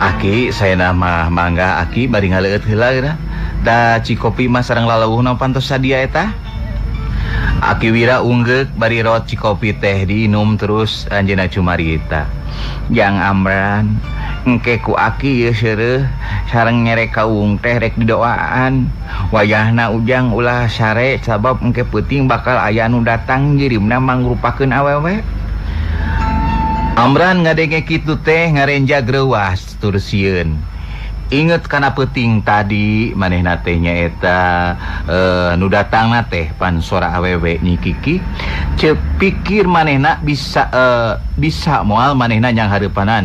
Aki, saya nama mangga Aki bari ngaleueut heula geura. Da cikopi mah sareng lalawuhna pantos sadia eta. Aki Wira unggeuk bari rot cikopi teh diinum terus anjeunna cumarita. Jang Amran, engke ku Aki ieu seureuh sareng nyerek kaung teh rek didoaan. Wayahna Ujang ulah sare sabab engke peuting bakal aya anu datang ngirimna mangrupakeun awewe. Amran ngadenge kitu teh ngarenja greuwas tur sieun. Inget kana peuting tadi manehna teh nyaeta nu datangna teh pan sora awewe Nyi Kiki. Ceuk pikir manehna bisa moal manehna nyang hareupanan.